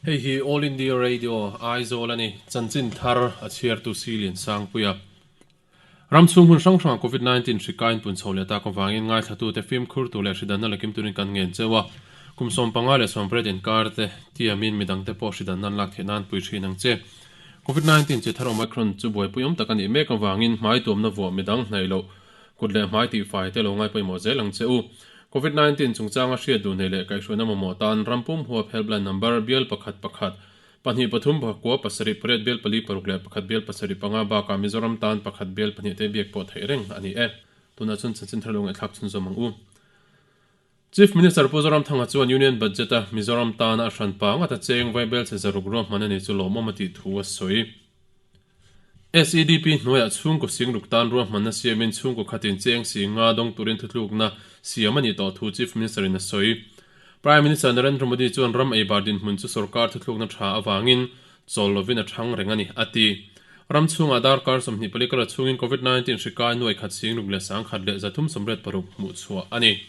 Hei hi All India Radio, Aizawl a ni. Chanchin thar a chhiartu Silian Sangpuia. Ram chhung hmun hrang hrangah Covid 19 hri kain pun chho leh tak avangin ngaithlatute fimkhur tur leh hridanna la kim turin kan ngen cheu a. Kum 15 leh 18 inkar te tiamin midangte pawh hridanna an lak theih nan pui thin ang che. Covid 19 chi thar Omicron chu buaipui awm tak a nih mek avangin hmai tuamna vuah midang hnaih loh kut leh hmai tihfai te lo ngai pawimawh zel ang che u. Covid 19 chungchanga hriat duh nei leh kaihhruaina mamawh tan ram pum huap helpline number bial pakhat pakhat pahnih pathum pakua pasarih pariat bial pali paruk leh pakhat bial pasarih panga bakah Mizoram tan pakhat bial pahnih te biak pawh theih reng a ni e. Tunah chuan chanchin thar lo ngaihthlak chhunzawm ang u. Chief Minister Pu Zoramthanga chuan Union Budget a Mizoram tana a hran pa ngata cheng vaibelchhe zaruk ruahman a ni chu lawmawm a tih thu a sawi. SEDP hnuaiah chhungkaw singruk tan ruahmanna siamin chhungkaw khatin cheng sing nga dawng turin thutlukna siam a nih tawh thu Chief Minister in a sawi. Prime Minister Narendra Modi chuan ram eibar dinhmun chu sorkar thutlukna tha avangin chawl lovin a thang reng a ni, a ti. Ram chhungah darkar 24 kala chhungin Covid 19 hri kai nuai khat singruk leh sangkhat leh 386 hmuh chhuah a ni.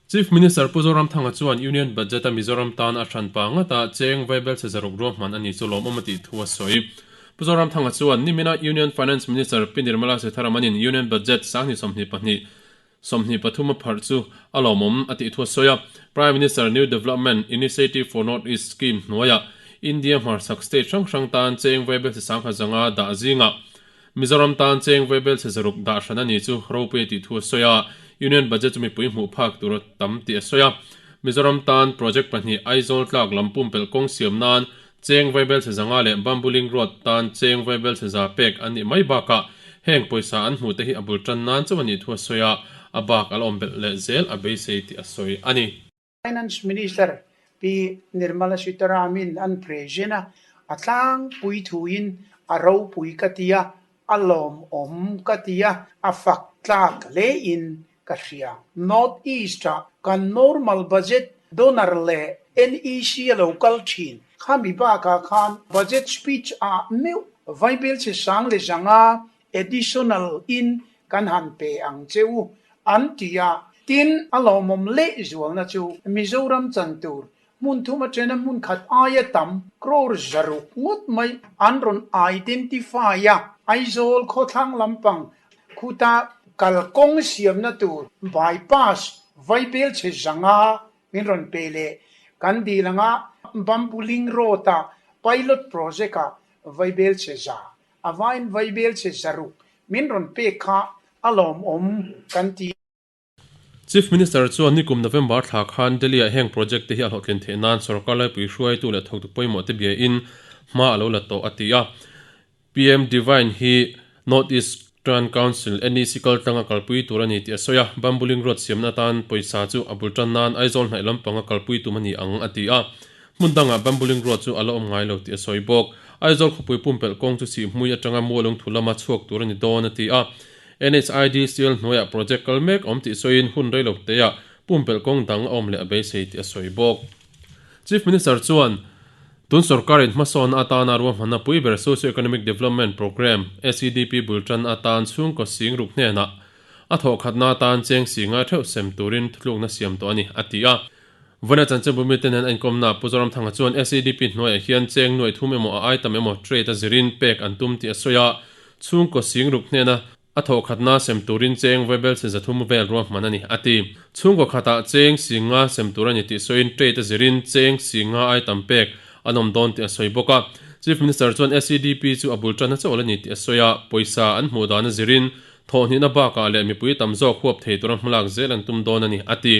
Chief Minister Pu Zoramthanga chuan Union Budget a Mizoram tan a hran pa ngata cheng vaibelchhe zaruk ruahman a ni chu lawmawm a tih thu a sawi. Pu Zoramthanga chuan nimina Union Finance Minister Pi Nirmala Sitharaman-in Union Budget sanghnih 22 23 a pharh chu a lawmawm a tih thu a sawi a. Prime Minister New Development Initiative for North East Scheme hnuaiah India hmarchhak state hrang hrang tan cheng vaibelchhe sangkhat zanga dah zingah Mizoram tan cheng vaibelchhe zaruk dah hran a ni chu ropui a tih thu a sawi a, Union Budget chu mipui hmuh phak tur a tam tih a sawi a. Mizoram tan project pahnih Aizawl tlak lam pumpelh kawng siam nan cheng vaibelchhe zanga leh Bambuling Road tan cheng vaibelchhe za pek an nih mai bakah heng pawisa an hmuh te hi a bul tan nan chauh a nih thu a sawi a, a bak a la awm belh leh zel a beisei tih a sawi a ni. Finance Minister Pi Nirmala Sitharaman an present a, a tlangpui thuin a ropui ka ti a, a lawmawm ka ti a, a fak tlak hlein ka hria. North East-ah kan normal budget donor leh NEC a lo kal thin. Khami bakah khan budget speech ah meuh vaibelchhe sang leh zanga additional in kan han pe ang che u an ti a. Tin, a lawmawm leh zualna chu Mizoram chan tur hmun thum atena hmun khat aia tam crore zaruk ngawt mai an rawn identify a, Aizawl khawthlang lampang khuta kalkawng siamna tur bypass vaibelchhe zanga min rawn pe leh kan dil anga Bambuling Road ah pilot project ah vaibelchhe za A vain vaibelchhe zaruk min rawn pek kha a lawmawm kan ti. Chief Minister chuan nikum November thla khan Delhi-ah heng project te hi a hlawhtlin theih nan sorkar laipui hruaitu leh thawktu pawimawh te biain hma a lo la tawh a ti a. PM Devine hi North Eastern Council, NEC, kaltlanga kalpui tur a ni tih a sawi a, Bambuling Road siamna atan pawisa chu a bul tan nan Aizawl hnaih lampanga kalpui tum a ni ang a ti a. Hmun dangah Bambuling Road chu a la awm ngai lo tih a sawi bawk. Aizawl khawpui pumpelh kawng chu Sihhmui atanga Mualung thu lama chhuak tur a ni dawn a ti a. NHID Sial hnuaiah project kal mek awm tih sawiin hun rei lo teah pumpelh kawng dang a awm leh a beisei tih a sawi bawk. Chief Minister chuan tun sorkarin hmasawnna atana ruahmanna pui ber Socio-Economic Development Programme, SEDP, bul tan atan chhungkaw singruk hnenah a thawhkhatna atan cheng singa theuh sem turin thutlukna siam tawh a ni, a ti a. Vana chanchinbu mite nen a inkawmna Pu Zoramthanga chuan SEDP hnuaiah hian cheng nuaih thum emaw a ai tam emaw trade a zirin pek an tum tih a sawi a, chhungkaw singruk hnena a thawhkhatna sem turin cheng vaibelchhe 300 vel ruahman a ni, a ti. Chhungkaw khatah cheng singa sem tur a ni tih sawiin trade a zirin cheng singa ai tam pek an awm dawn tih a sawi bawk a. Chief Minister chuan SEDP chu a bul tanna chauh a la ni tih a sawi a, pawisa an hmuh dan a zirin Thawhhnihna bakah leh mipui tam zawk huap thei tura hmalak zel an tum dawn a ni, a ti.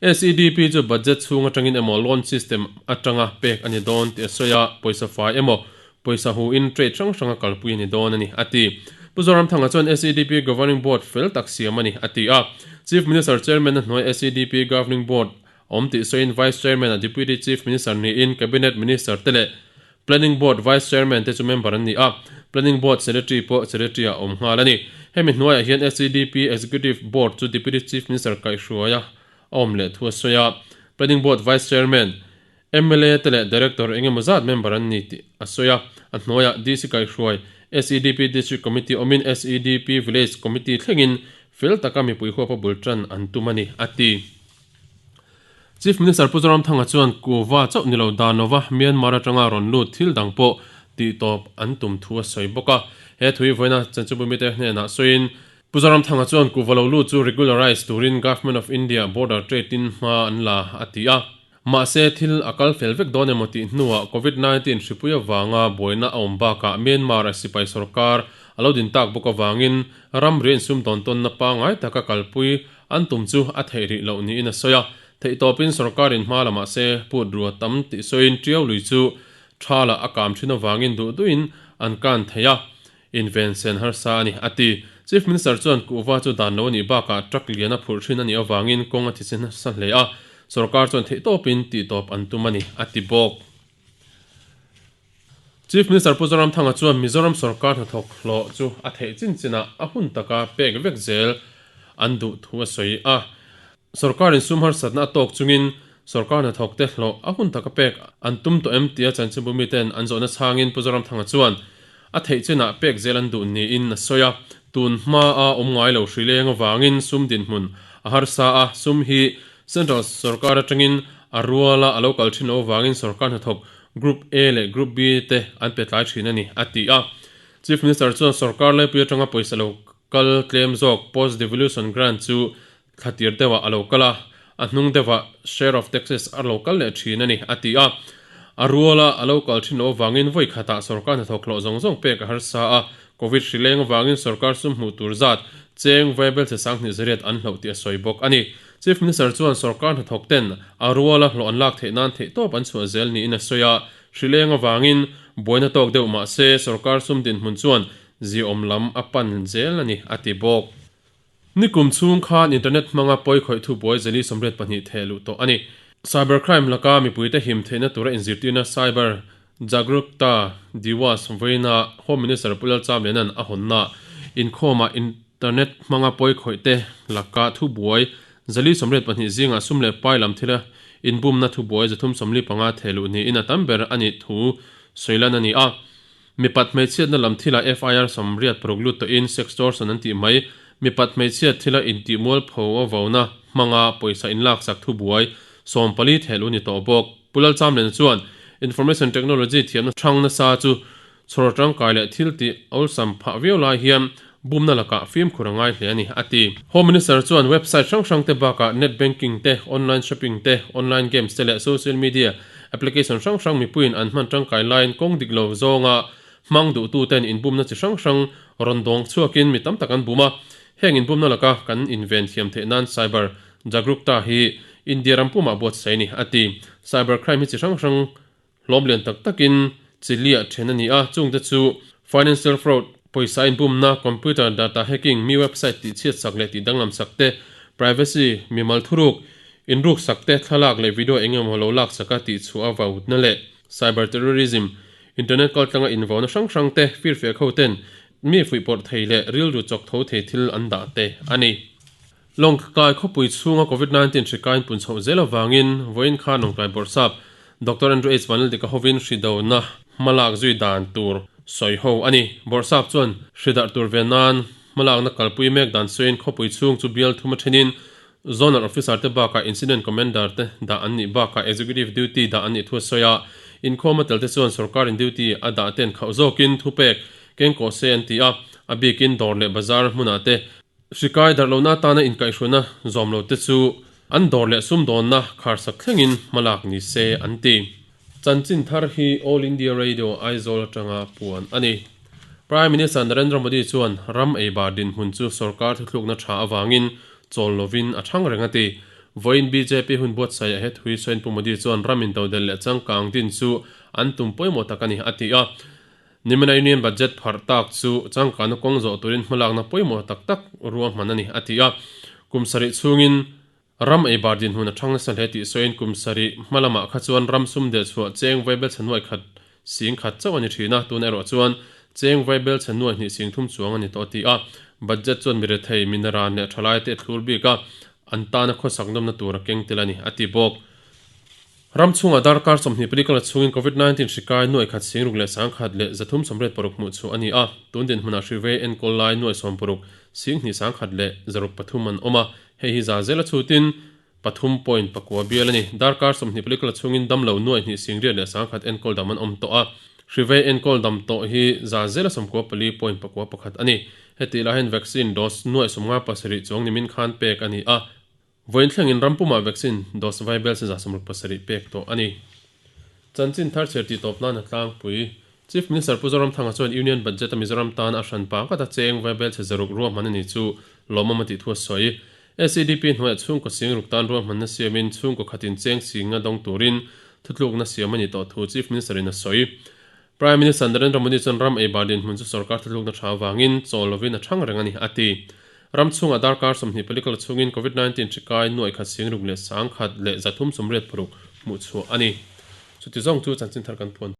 SEDP chu budget chhung atangin emaw loan system atanga pek a ni dawn tih a sawi a, pawisa fai emaw pawisa hu in trade hrang hranga kalpui a ni dawn a ni, a ti. Pu Zoramthanga chuan SEDP Governing Board fel tak siam a ni, a ti a. Chief Minister Chairman-a hnuai SEDP Governing Board awm tih sawiin Vice Chairman-a Deputy Chief Minister niin Cabinet Minister te leh Planning Board Vice Chairman te chu member an ni a, Planning Board Secretary pawh Secretary ah awm nghal a ni. Hemi hnuaiah hian SEDP Executive Board chu Deputy Chief Minister kaihhruaia a awm leh thu a sawi a. Planning Board Vice Chairman, mla te leh Director eng emaw zat member an ni tih a sawi a. A hnuaiah DC kaihhruai SEDP District Committee awmin SEDP Village Committee thlengin fel taka mipui huapa bul tan an tum a ni, a ti. Chief Minister Pu Zoramthanga chuan Kuva chauh ni lo dan lova Myanmar atanga rawn lut thil dang pawh tihtawp an tum thu a sawi bawk a. He thui vawiina chanchinbumite hnenah sawiin Pu Zoramthanga chuan Kuva lo lut chu regularize turin Government of India Border Trade in hma an la a ti a. Mahse thil a kal fel vek dawn emaw tih hnuah Covid 19 hripui avanga buaina a awm bakah Myanmar a sipai sorkar a lo din tak bawk avangin ramri insum tawn tawnna pangngai taka kalpui An tum chu a theih rih loh niin a sawi a, theihtawpin sorkarin hma la mahse put rua tam tih sawiin Tiau lui chu tha lah a kam thin avangin duh duhin an kan thei a, inven sen harsa a ni, a ti. Chief Minister chuan kuhva chu dan lo a nih bakah truck lian a phurh thin a nih avangin kawng a thi che nasa hle a, sorkar chuan theihtawpin tihtawp an tum a ni, a ti bawk. Chief Minister Pu Zoramthanga chuan Mizoram sorkar hnathawk hlawh chu a theih chin chinah a hun taka pek vek zel an duh thu a sawi a. Sorkarin sum harsatna a tawk chungin sorkar hnathawkte hlawh a hun taka pek an tum tawh em tia chanchinbu miten an zawhna chhangin Pu Zoramthanga chuan a theih chinah pek zel an duh niin a sawi a. Tun hmaa awm ngai lo hri leng avangin sum dinhmun a harsa a, sum hi Central sorkar atangin a ruala a lo kal thin loh avangin sorkar hnathawk Group A leh Group B te an pe tlai thin a ni, a ti a. Chief Minister chuan sorkar laipui atanga pawisa lo kal tlem zawk Post Devolution Grant chu thla tir deuhah a lo kal a, a hnung deuhah Share of Taxes a lo kal leh thin a ni, a ti a. A ruala a lo kal thin loh avangin vawi khatah sorkar hnathawk hlawh zawng zawng pek a harsa a, Covid hri leng avangin sorkar sum hmuh tur zat cheng vaibel che sanghnih zariat an hloh tih a sawi bawk a ni. Chief Minister chuan sorkar hnathawk ten a ruala hlawh an lak theih nan theihtawp an chhuah zel niin a sawi a, hri leng avangin buaina tawk deuh mah se sorkar sum dinhmun chuan ziaawm lam a pan zel a ni, a ti bawk. Nikum chhung khan internet hmanga pawi khawih thubuai zali 82 theh luh tawh a ni. Cybercrime laka mipuite him theihna tura inzirtirna Cyber Jagrukta Diwas vawiina Home Minister Pu Lalchamliana'n a hawnna inkhawmah internet hmanga pawi khawih te laka thubuai 482 zingah sum leh pai lam thila inbumna thubuai 345 theh luh niin a tam ber a nih thu sawilan a ni a. Mipat hmeichhiatna lam thilah FIR 86 lut tawhin sextortion an tih mai. Mipat hmeichhiat thila intihmualpho a vona hmanga pawisa inlaksak thubuai 14 theh luh ni tawh bawk. Pu Lalchamliana chuan Information Technology thiamna hrang nasa chu chhawr tangkai leh thil tih awlsam phah viau lai hian bumna lakah fimkhur a ngai hle a ni, a ti. Home Minister chuan website hrang hrang te bakah net banking te, online shopping te, online games te leh social media application hrang hrang mipuiin an hman tangkai laiin kawng dik lo zawnga hmang duhtuten inbumna chi hrang hrang rawn dawng chhuakin mi tam tak an bum a. Heng inbumna laka kan inven thiam theih nan cyber Jagrukta hi India ram pumah buatsaih a ni, a ti. Cyber crime hi chi hrang hrang Hlawm lian tak takin Chile-ah then a ni a, chungte chu financial fraud, pawisa inbumna, computer data hacking, mi website tihchhiat sak leh tihdanglam sak te, privacy, mimal thuruk, inruk sak te, thlalak leh video eng emaw lo lak saka tihchhuah a vautna leh cyber terrorism, internet kaltlanga invauna hrang hrang te, firfiak ho ten mi fuihpawrh thei leh rilru chawk tho thei thil an dah te a ni. Lawngtlai khawpui chhunga Covid 19 hri kain pun chhoh zel avangin vawiin khan Lawngtlai Bawrhsap Doctor Andrew H Vanlaldika hovin hri dona hmalak zui dan tur sawi ho a ni. Bawrhsap chuan hri darh tur ve nan hmalakna kalpui mek dan sawiin khawpui chhung chu bial thum a thenin Zonal Officer te bakah Incident Commander te dah an nih bakah Executive Duty dah an nih thu a sawi a. Inkhawm a telte chuan sorkarin duty a dah ten khauh zawkin thupek kengkawh se an ti a, a bikin dawr leh bazar hmunah te Hrikai darh lohna atana inkaihhruaina zawm lo te chu an dawr leh sumdawnna kharsak thlengin hmalak ni se an ti. Chanchin thar hi All India Radio Aizawl atanga puan a ni. Prime Minister Narendra Modi chuan ram eibar dinhmun chu sorkar thuthlukna tha avangin chawl lovin a thang reng a ti. Vawiin bjp hun buatsaihah he thui sawiin Pu Modi chuan ram intodelh leh changkang din chu an tum pawimawh tak a ni a ti a. Nimina Union Budget pharh tak chu changkana kawng zawh turin hmalakna pawimawh tak tak ruahman a ni, a ti a. Kum sarih chhungin ram eibar dinhmun a thang nasa hle tih sawiin kum sarih hma lamah kha chuan ram sum deh chhuah cheng vaibel chhe nuai khat sing khat chauh a ni thin a, tun erawh chuan cheng vaibel chhe nuai hnih sing thum chuang a ni tawh a ti a. Budget chuan mirethei, minaran leh thalaite a thlur bik a, an tana khawsak nawmna tur a keng tel a ni, a ti bawk. Ram chhungah darkar 24 kala chhungin Covid 19 hri kai nuai khat sing ruk leh sang khat leh 386 hmuh chhuah a ni a, tun dinhmunah hri vei enkawl lai nuai 60 sing hnih sang khat leh 603 an awm a, hei hi za zela chhutin 3 point pakua bial a ni. Darkar 24 kal chhungin damlo nuaihnih singriat leh sangkhat enkawl dam an awm tawh a. Hrivei enkawl dam tawh hi za zela 94 point pakua pakhat a ni. Hetih lai hian vaccine dose nuaih 57 chuang nimin khan pek a ni a. Vawiin thlengin ram pumah vaccine dose vaibel 67% pek tawh a ni. Chanchin thar chhiar tih tawp nan a tlangpui. Chief Minister Pu Zoramthanga chuan Union Budget a Mizoram tan a hran pa kata cheng vaibel chhe 600 ruahman a ni chu lawmawm a tih thu a sawi. SEDP hnuaiah chhungkaw singruk tan ruahmanna siamin chhungkaw khatin cheng singa dawng turin thutlukna siam a ni tawh thu Chief Minister in a sawi. Prime Minister Narendra Modi chuan ram ei bar dinhmun chu sorkar thutlukna tha avangin chawl lovin a thang reng a ni, a ti. Ram chhungah darkar 24 kal chhungin Covid 19 hri kai nuaih khat singruk leh 10,386 hmuh chhuah a ni. Chuti zawng chu chanchin thar kan puan.